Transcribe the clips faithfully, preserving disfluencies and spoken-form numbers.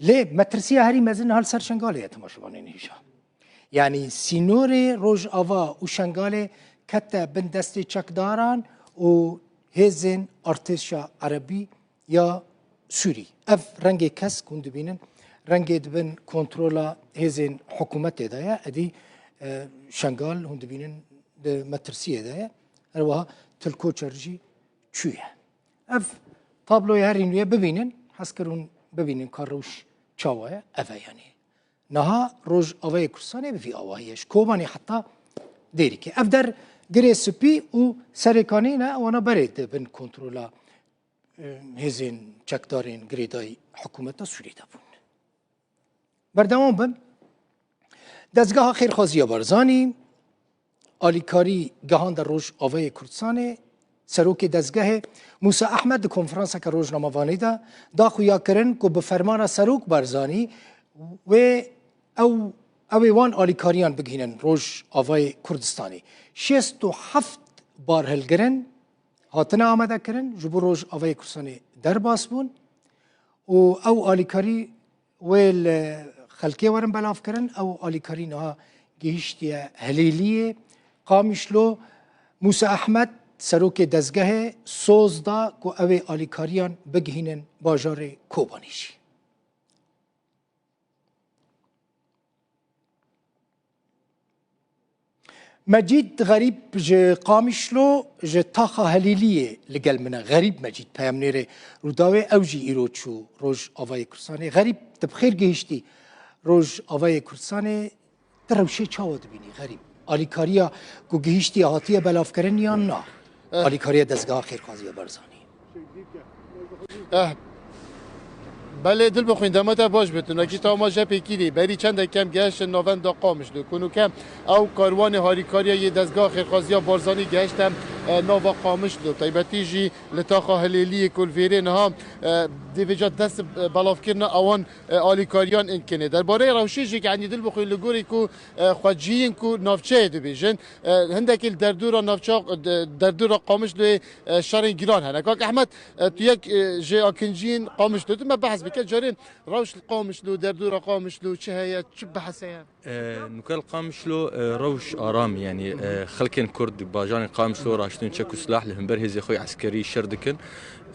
Lê metirsiya herî mezin niha li ser Şengalê ye, temaşevanên hêja. Yanî sînorê Rojava û Şengalê kete bin destê çekdaran û hêzên artêşa erebî ya Sûrî. Ev rengê kesk hûn dibînin, rengê di bin kontrola hêzên hikûmetê de ye. Edî, e, Şengal hûn dibînin di metirsiyê de ye. Her wiha Til Koçer jî çûye. Ev tabloyê herî nûye bibînin, hez kir hûn bibînin ka rewş çawa ye. Ev e yanî. Niha Rojavayê Kurdistanê bi vî awahî ye. Ji Kobanê heta Dêrikê. Ev der Girê Spî û Serêkanî ne, wana berê di bin kontrola, e, hêzên çekdarên girêdayî hikûmeta Sûrî de bûn. Berdewam bim. Dezgeha Xêrxwaziya Barzanî alîkarî gihande Rojavayê Kurdistanê. Serokê dezgehê Mûsa Ehmed di konferanseke rojnamevanî de da xuyakirin ku bi fermana Serok Barzanî wê ew, ew ê wan alîkariyan bigihînin Rojavayê Kurdistanê. Şêst û heft barhilgirin hatine amadekirin, ji bo Rojavayê Kurdistanê derbas bûn û ew alîkarî wê li xelkê werin belavkirin. Ew alîkarî niha gihiştiye Hilêliyê. Qamîşlo, Mûsa Ehmed, serokê dezgehê, soz da ku ew ê alîkariyan bigihînin bajarê Kobanê jî. Mecîd Xerîb ji Qamişlo, ji taxa Helîliyê li gel min e. Xerîb Mecîd, peyamnêrê Rûdawê, ew jî îro çû Rojavayê Kurdistanê. Xerîb, tu bi xêr gihiştî Rojavayê Kurdistanê. Tu rewşê çawa dibînî, Xerîb? Alîkariya ku gihiştiye hatiye belavkirin yan na? Eh. Alîkariya Dezgeha Xêrxwaziya Barzanî? Eh, belê, Dilbixwîn, dema te baş be, tu nakî tama jepêkî dî. Berî çendek em gehiştin navenda Qamişlo. Ku nûke ew karwanê harîkariya yê Dezgeha Xêrxwaziya Barzanî gehişte, eh, nava Qamişlo. Taybetî jî li taxa Hilêliyê ku li vêrê niha, eh, dê vêca dest, eh, belavkirina ewan, eh, alîkariyan înkinê. Derbarê rewşê jî, yanî, Dilbixwîn, li gorî ku, eh, xwecihîn ku navçeyê dibêjin, eh, hindekî li derdora navça, de-, derdora Qamişloyê, eh, şerên giran hene. Kak Ehmed, eh, tu yek, eh, ji akinciyên Qamişlo, tu me behs bike, carê rewş li Qamişlo, derdora Qamişlo çi heye, çi behs heye? E, nûke li Qamişlo, e, rewş aram, yanî, e, xelkên Kurd di bajarên Qamişlo raştin çek û silah li hember hêzê xwe eskerî şer dikin.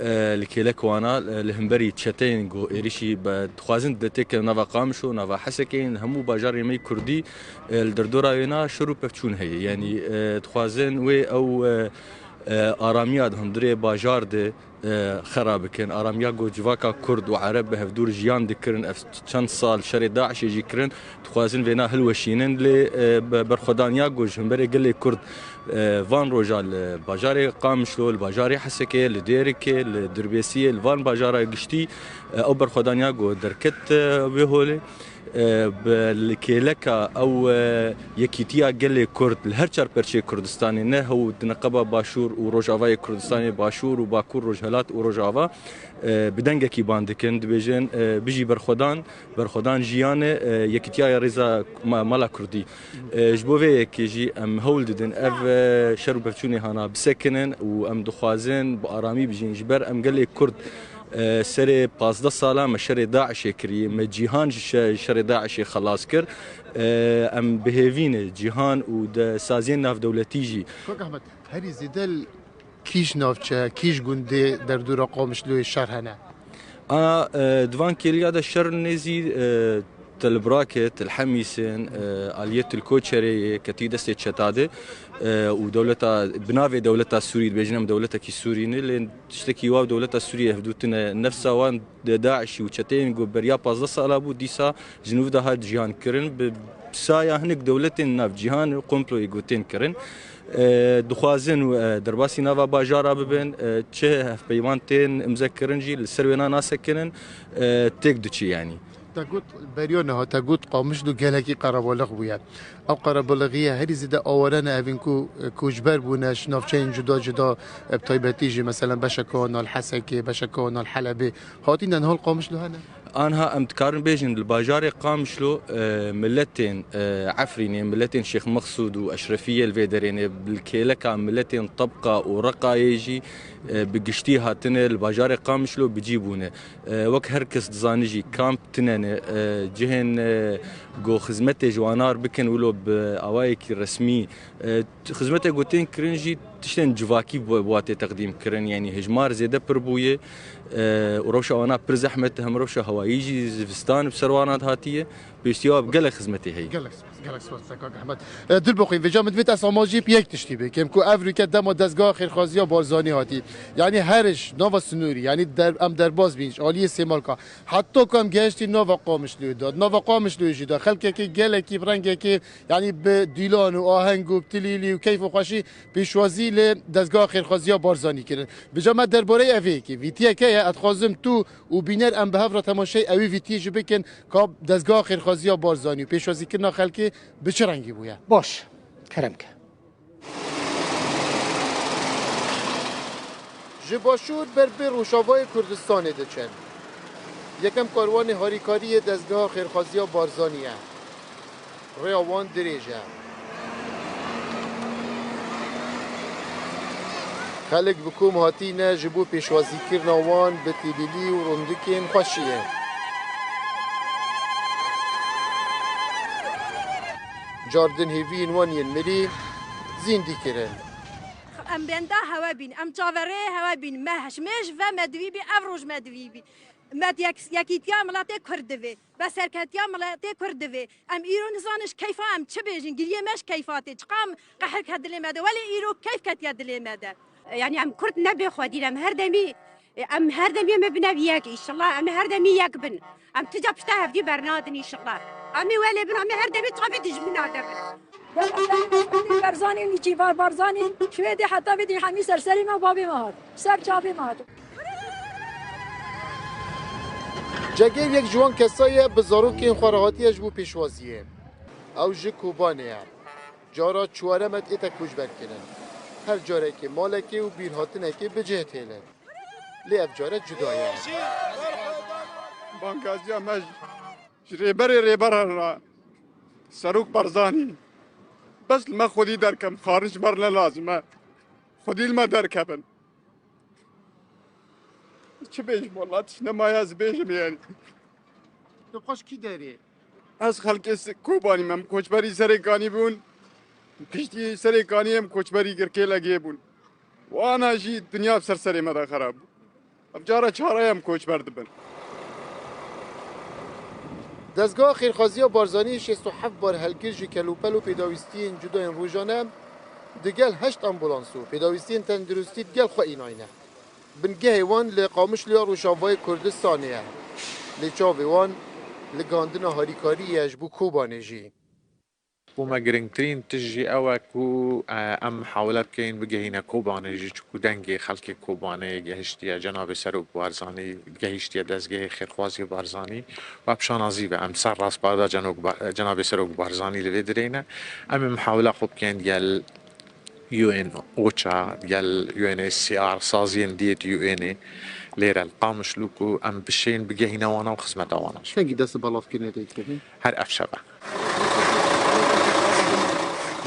E, li kêlek wana, e, li hemberî çeteyên ku êrişî be, dixwazin de têkin nava Qamişlo, nava Hesekê, li hemû bajarên me yê Kurdî, e, li derdora wêna şer û pevçûn heye. Yanî, e, dixwazin wê ew, e, e, aramiya di hundirê bajar de, e, xera bikin. Aramiya ku civaka Kurd û Ereb bi hevdûr jiyan dikirin, ev çend sal şerê DAIŞê jî kirin, dixwazin vêna hilweşînin. Lê, e, be-, berxwedaniya ku ji hemberê gelê Kurd, e, van roja li bajarê Qamişlo, li bajarê Hesekê, li Dêrikê, li Dirbêsiyê, li van bajara giştî, e, ew berxwedaniya ku derket, e, wê holê. E, bi, li kêleka ew, e, yekîtiya gelê Kurd li her çar perçeyê Kurdistanê, ne hew di neqeba Başûr û Rojavayê Kurdistanê, Başûr û Bakur, Rojhelat û Rojava, e, bi dengekî ban dikin, dibêjin, e, bijî berxwedan, berxwedan jiyan e, e, yekîtiya ya rêza ma-, mala Kurdî. E, ji bo vê yekê jî em hewl didin ev, e, şer û pevçûnê hana bisekinin û em dixwazin bi aramî bijîn. Ji ber em gelê Kurd, e, serê pazdeh sala me şerê DAIŞê kiriye, me cîhan ji şe-, şerê DAIŞê xelas kir. E, em bi hêvî ne cîhan û de saziyên navdewletî jî. Kak Ehmed, herî zêde li kîj navçe, kîj gundê derdora Qamişloyê şer hene? A, e, di van kêliya de şer nêzî, e, Til Brakê, Til Hemîsên, e, aliyê Til Koçerê yê ketî destê çeta de, e, û dewleta, bi navê dewleta Sûrî dibêjin, em dewletekî Sûrî ne, lê tiştekî wa dewleta Sûriyê hevdû tune. Nefsa wan de DAIŞî û çeteyên ku beriya pazdeh sala bû, dîsa ji nû ve de hat jiyan kirin. Bi saya hinek dewletên nav cîhan komployê ku tên kirin. E, dixwazin, e, derbasî nava bajara bibin, e, çi hevpeyman tên imze kirin jî li ser wêna nasekinin, e, têk diçi yanî. Te got, beriya niha te got Qamişlo gelekî qerebalix bûye. Ew qerebalixiyê herî zêde aware ne evên ku, e, koçber bûne, ji navçeyên cuda cuda, e, bi taybetî jî, meselen, beşeke wan li Hesekê, beşeke wan li Helebê. Hatîne niha li Qamişlo hene? Anha em dikarin bêjin, li bajarê Qamişlo, e, miletên, e, Efrînê, miletên Şêx Mexsûd û Eşrefiyê li vê derê ne, li kêleka miletên Tebqa û Reqayê jî, E, bi giştî hatine li bajarê Qamişlo bi cî bûne. E, wek her kes dizane jî kamp tune ne. E, cihên, e, ku xizmetê ji wan re bikin wilo bi awayekî resmî, e, xizmetê ku tên kirin jî tiştên civakî bi, bi wan tê teqdîm kirin. Yanî hejmar zêde pir bûye, e, û rewşa wan re pir zehmet e, hem rewşa hewayî jî zivistan bi ser wan re dihatiye. Pêwîstiya gelek xizmetê heye. Gelek spas, gelek spas te kak Ehmed. E, Dilbixwîn, vêca min divêt ez amajî bi yek tiştî bikim ku ev rûke dema dezgeha xêrxwaziya Barzanî hatî. Yanî her ji nava sinûrî, yanî der, em derbas bîn ji aliyê Sêmalka. Heta ku em gehiştî nava Qamişloyê de. Nava Qamişloyê jî de xelkekê gelekî bi rengekê, yanî bi dîlan û aheng û bi tilîlî û keyf û xweşî pêşwazî li dezgeha xêrxwaziya Barzanî kirin. Vêca me derbareyê evê yekê vîtiyeke ye, ez dixwazim tu û bîner em bi hev re temaşeyê ewî vîtiyê jî bikin ka dezgeha xêrxwaziya Barzanî û pêşwazîkirina xelkê bi çi rengî bûye. Baş, kerem ke. Ji başûr ber bi Rojavayê Kurdistanê diçin. Yekem karwanê harîkariyê dezgeha xêrxwaziya Barzanî ye. Rêya wan dirêj e. Xelk bi kom hatîne ji bo pêşwazîkirina wan bi tîlîlî û rûndikên xweşiyê. Cardin hêviyên wan yên mirî zîndî kirin. Em benda hewe bîn, em çaverê hewe bîn. Me hişmêş ve me divî bî, ev roj me divî bî. Me yek-, yekîtiya miletê Kurd divê. Be serketiya miletê Kurd divê. Em îro nizanin ji keyfa em çi bêjin, giriyê me ji keyfa tê. Çiqa em qehir ke dilê me de, welê îro keyf ketiye dilê me de. Yani em Kurd ne bê xwedî ne, em her demî, em her demî em bin ev yek, înşallah em her demî yek bin. Em ti ca pişta hevdî bernadin înşallah. Em ê welê bin, em ê her demî tabî dijmina de bin. Barzanî û Nîçîvan Barzanî, şûyê dê heta vê dî hemî ser serê me û babê me hat. Ser çavê me hat. Cegêr yek ji wan kesa ye bi zarokên xwe re hatiye ji bo pêşwaziyê. Ew ji Kobanê ye. Cara çuwarem e ête koçber kirin. Her carekê malekê û bîrhatinekê bi cih têlin. Lê ev care cuda ye. Bankaziya me ji, ji rêberê rêberan re, Serok Barzanî. Bes li me xwedî derkem, xaric ber ne lazim e. Xwedî li me derkevin. Çi bêjim, wela tişt nemaye ez bêjim yani. Tu xweş kî derê? Ez xelkê s-, Kobanî me, em koçberî Serê Kanî bûn. Piştî Serê Kanî em koçberî Girkêlegê bûn. Wana jî dinya ser serê me de xerab bû. Ev cara çare em koçber dibin. Dezgeha xêrxwaziya Barzanî şêst û heft bar helgir ji kelûpel û pêdawîstiyên cuda yên rojane digel heşt ambulans û pêdawîstiyên tenduristî digel xwe înayne. Bingehê wan li Qamişloya Rojavayê Kurdistanê ye. Lê çavê wan li gihandina harîkariyê ye ji bo Kobanê jî. Bo me girîngtirîn tişt jî ew e ku, e, em mihawile bikeyin bigehîne Kobanê jî, çiku dengê xelkê Kobanê gehiştiye cenabê Serok Barzanî, gehiştiye dezgehê xêrxwaziyê Barzanî. Wek şanazî ve em ser rastbarda cenok Ba-, cenabê Serok Barzanî li vê dirê ne. Em ê mihawila xwe bikeyin digel U N OCHA, digel U N H C R, saziyên diyê di U N ê lêre li Qamişlo ku em bişên bigehîne wana û xizmeta wana jî. Kengî dest bi belavkirinê tê kirin? Her ev şev e.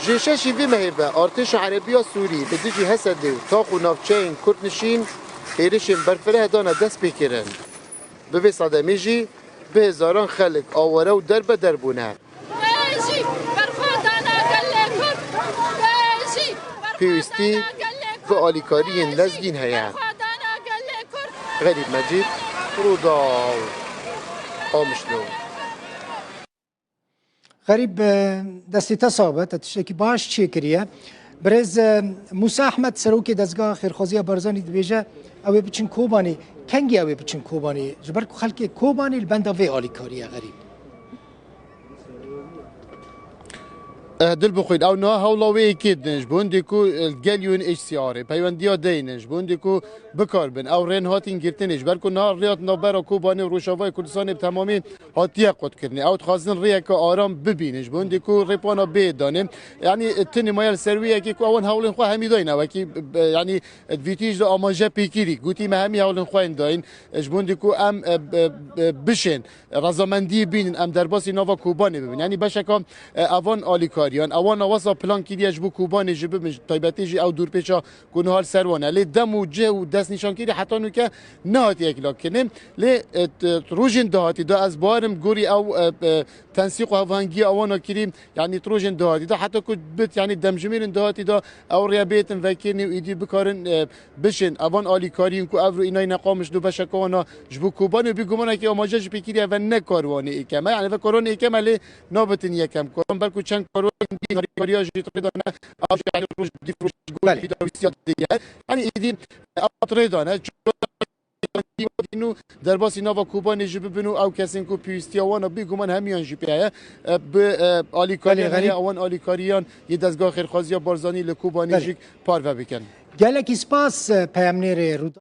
Ji şeşî vê mehê ve artêşa Erebiya Sûrî li dijî Hesedê û tax û navçeyên Kurdnişîn êrişên berfireh dane destpêkirin. Bi vê sedemê jî bi hêzaran xelk aware û derbeder bûne. Bêjî, berxwedana gelê Kurd. Bêjî, berxwedana gelê Kurd. Pêwîstî bi alîkariyên lezgîn heye. Berxwedana gelê Kurd. Xerîb Mecîd, Rûdaw, Qamişlo. Xerîb, e, destê te sax be, te tiştekî baş çêkiriye. Birêz, e, Mûsa Ehmed, serokê dezgeha xêrxwaziya Barzanî dibêje, ew ê biçin Kobanê. Kengî ew ê biçin Kobanê? Ji ber ku xelkê Kobanê li benda vê alîkarî ye, Xerîb. Eh, Dilbixwîn, ew niha hewla wê yekê didin, ji bo hindê ku, eh, gel U N H C R ê peywendiya deynin, ji bo hindê ku bikaribin ew rên hatin girtinê, ji ber ku niha rêya navbera Kobanê û Rojavayê Kurdistanê bi temamî hatiye qutkirinê. Ew dixwazin rêyeke aram bibînin, ji bo hindê ku rêpana bê danê. Yanî, eh, tinê maye li ser wê yekê ku ewan hewlên xwe hemî dayne, wekî, eh, yanî, eh, vîtî jî de amaje pêkirî. Gotî me hemî hewlên xwe yên dayîn, eh, ji bo hindê ku em, eh, eh, eh, bişên. Razamendiyê bînin, em derbasî nava Kobanê bibin. Yanî beşeka, e, evan alîkarî. kiriyan. Ewana wesa plan kiriye ji bo Kobanê jî bibin, taybetî jî ew dûrpêça ku niha li ser wan e. Lê dem û cih û destnîşankirî heta nûke nehatiye kêlakkirinê. Lê, e, t-, rojên dahatî de ez bawerim gorî ew, e, e, tensîq û hevhengiya ewana kirî, yanî rojên dahatî de heta ku bit, yanî demjimêrên dahatî de ew rêya bêtin vekirinê û êdî bikarin, e, bişên evan alîkariyên ku evro înayî neqamiş do beşeke wana ji bo Kobanê û bîgumanekî amaje jî pê kiriye ve ne karwanê êkem e. Yanî ve karwanê êkem e lê nabitin yekem karwan, belku çend karwanên dî alîkariya jî rê dane, ev jî yanî roj bi roj Belê. Dawîstiya diye. Yanî êdî ev rê dane. Û derbasî nava Kobanê jî bibin û ew kesên ku pêwîstiya wan e, bêguman hemiyan jî pê heye, e, bi, e, alîkariyan Belê, heye, Xelîl. Ewan alîkariyan yê Dezgeha Xêrxwaziya Barzanî li Kobanê Belê. Jî parve bikin. Gelekî spas, e, peyamnêrê Rûdawê.